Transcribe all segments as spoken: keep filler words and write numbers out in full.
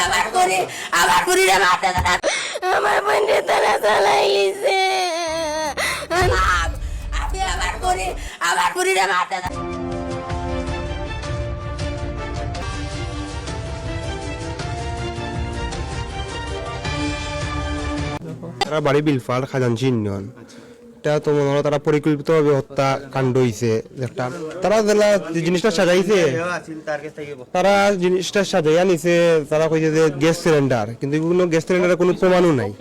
আমার ফুরি, আমার ফুরিরে মারতে তারা। আমার বোনরে তারা চালাইলিছে। আপনি আমার ফুরি, আমার ফুরিরে মারতে তারা। তারা বাড়ি বিলপাড় খাজাঞ্চি ইউনিয়ন। এটা তো মনে হয় তারা পরিকল্পিতভাবে হত্যাকাণ্ড হইছে একটা। তারা যেলা যে জিনিসটা সাজাইছে, তারা জিনিসটা সাজাইয়া নিছে, তারা কইছে যে গ্যাস সিলিন্ডার, কিন্তু কোনো গ্যাস সিলিন্ডারের কোনো প্রমাণও নাই।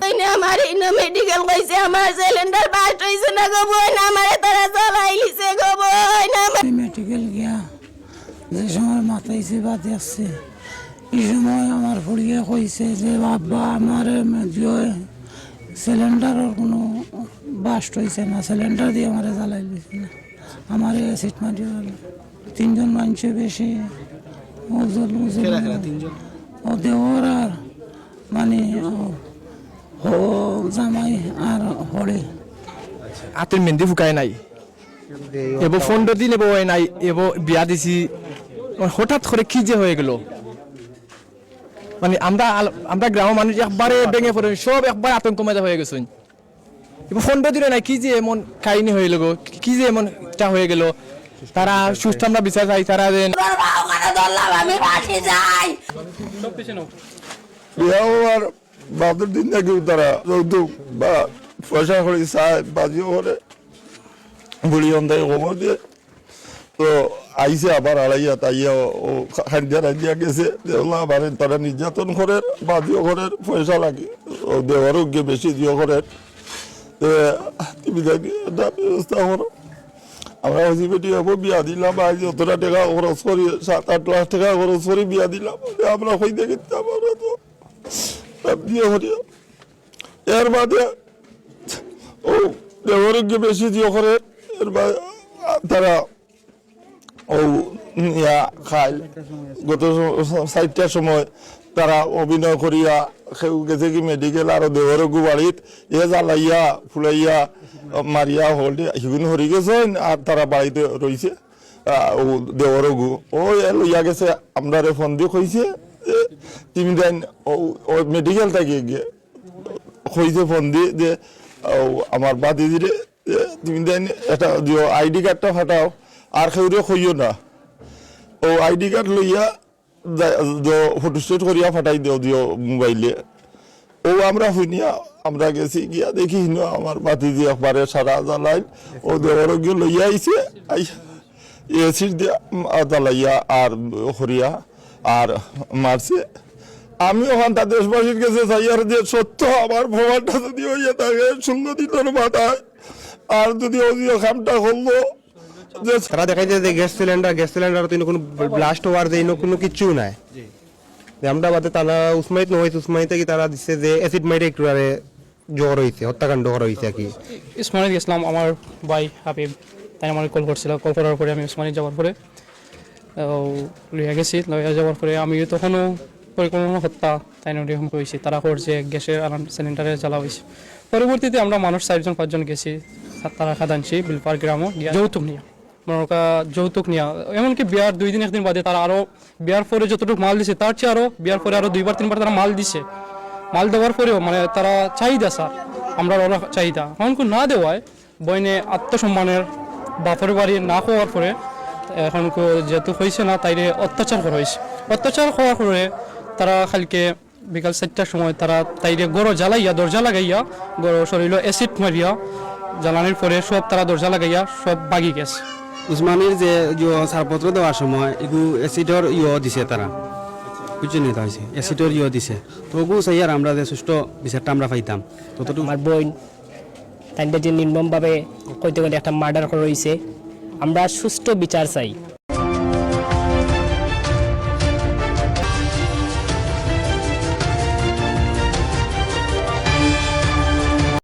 ওই না, আমার এই না মেডিকেল কইছে, আমার সিলিন্ডার বাস্ট হইছে না গো বোন, আমারে তারা চালাইলিছে গো বোন। আমি মেডিকেল গিয়া যে সময় মাতাইছে বা দেখছে, এই সময় আমার ফুড়িয়ে কইছে যে, "বাবা, আমার সিলিন্ডারের কোনো বাস্ট হইছে না, সিলিন্ডার দিয়ে আমারে জ্বালাই দিছে, আমারে অ্যাসিড মারি গেল।" তিনজন মানুষে বেশি ওজন, ওজন। ও দেওর আর মানে, ও, ও জামাই আর হড়ে। আতের মেহেন্দি ফুকায় নাই। এবার পনেরো দিন এবার হয় নাই, এবার বিয়া দিছি। মানে হঠাৎ করে কি যে হয়ে গেল, মানে আমরা আল-, আমরা গ্রামের মানুষ একবারে ভেঙে পড়ে, সব একবার আতঙ্ক মজা হয়ে গেছে। এবার পনেরো দিনে নাই, কি যে এমন কাহিনী হয়ে গেল, কি যে এমন এটা হয়ে গেল, তারা সুস্থ আমরা বিচার চাই, তারা যেন। তোর বাবা ওখানে ধরলাম, আমি ফাঁসি চাই। বিয়া হওয়ার বাদর দিন থাকি তারা যৌতুক বা পয়সা করি চায়, বাজিও করে, বুড়ি অন্ধাই খবর দিয়ে। তো আইছে আবার আড়াইয়া, তাইয়া ও খাইদিয়া রাইদিয়া গেছে। দেখলা আবার তারা নির্যাতন করের, বাজিও করের, পয়সা লাগে। ও দেওয়ারও গিয়ে বেশি দিও করের। তো তুমি দেখি এটা ব্যবস্থা করো। আমরা হইছি বেটি হবো বিয়া দিলাম, আজ যতটা টাকা খরচ করি, সাত আট লাখ টাকা খরচ করি বিয়া দিলাম। আমরা কই দেখি আমরা তো বিয়ে করিয়া। এর বাদে ও দেওয়ারও গিয়ে বেশি দিও করের। এর বাদে তারা ও ইয়া খাইল। গত স-, স-, চাইরটার সময় তারা অভিনয় করিয়া কেউ গেছে কি মেডিকেল, আরো দেওয়ারও গু বাড়িত এ জ্বালাইয়া, ফুলাইয়া, মারিয়া হলডে হিগুন হরি গেছেন, আর তারা বাড়িতে রইছে। আহ, ও দেওয়ারও গু, ও এ লইয়া গেছে, আমরারে ফোন দিয়ে কইছে যে, "তুমি দেন ও, ও মেডিকেল থাকি গিয়ে।" কইছে ফোন দি যে, "ও, আমার বাতিজিরে, এ, তুমি দেন এটা দিও, আইডি কার্ডটা ফাটাও।" আর কেউরে কইও না। ও আইডি কার্ড লইয়া যা-, দ-, ফটো স্টেট করিয়া ফাটাই দিও, দিও মোবাইলে। ও আমরা হুনিয়া, আমরা গেছি গিয়া দেখি হিনো আমার বাতিজি একবারে সারা জ্বালাইল। ও দেওয়ারও গিয়ে লইয়া আইছে, আই-, এসির দিয়া, উম, আ, জ্বালাইয়া আর করিয়া আর মারছে। আমি ওখানটা দেশবাসীর কাছে চাই আর যে সত্য আমার প্রমাণটা যদি হইয়া থাকে ষোলো দিনের মাথায়, আর যদি ওই যে কামটা করলো, যে তারা দেখাইছে যে গ্যাস সিলিন্ডার, গ্যাস সিলিন্ডার তো কোনো ব্লাস্ট হওয়ার যে কোনো কিচ্ছু নাই। যে আমরা বাদে তারা উসমানিত নয়, উসমানিত থাকি তারা দিছে যে অ্যাসিড মাইরে একটু আরে জ্বর হইছে, হত্যাকাণ্ড করা হইছে আর কি। উসমানিত গেছিলাম, আমার ভাই হাবিব, তাই আমার কল করছিল। কল করার পরে আমি উসমানিত যাওয়ার পরে, আহ, লইয়া গেছি। লইয়া যাওয়ার পরে আমি তখনও পরিকল্পনা হত্যা, তাই না, এরকম হয়েছে। তারা করছে গ্যাসের আলাম সিলিন্ডারে জ্বালা হয়েছে। পরবর্তীতে আমরা মানুষ চারজন পাঁচজন গেছি, তারা খাদানছি বিলপার গ্রামও গিয়া যৌতুক নিয়া। মনে করা যৌতুক নিয়া, এমনকি বিয়ার দুই দিন একদিন বাদে তারা আরো বিয়ার পরে যতটুকু মাল দিছে, তার চেয়ে আরো বিয়ার পরে আরো দুইবার তিনবার তারা মাল দিছে। মাল দেওয়ার পরেও মানে তারা চাহিদা, স্যার, আমরা ওরা চাহিদা। এখন কো না দেওয়ায় বইনে আত্মসম্মানের বাপের বাড়ি না হওয়ার পরে এখন কো যেহেতু হয়েছে না, তাইরে অত্যাচার করা হয়েছে। অত্যাচার হওয়ার পরে তারা কালকে বিকাল চারটার সময় তারা তাইরে গরো জ্বালাইয়া, দরজা লাগাইয়া, গরো শরীরও অ্যাসিড মারিয়া, জ্বালানির পরে সব তারা দরজা লাগাইয়া সব ভাগি গেছে। উসমানীর যে, যে ছাড়পত্র দেওয়ার সময় এগু অ্যাসিডর ইয়ো দিছে তারা, বুঝছেন নি? তা হয়েছে অ্যাসিডর ইয়ো দিছে। তো ওগু চাই আর আমরা যে সুষ্ঠু বিচারটা আমরা পাইতাম ততটুকু। আমার বোন, তাইনটা যে নির্মমভাবে কইতে গেলে একটা মার্ডার করা হয়েছে, আমরা সুষ্ঠু বিচার চাই।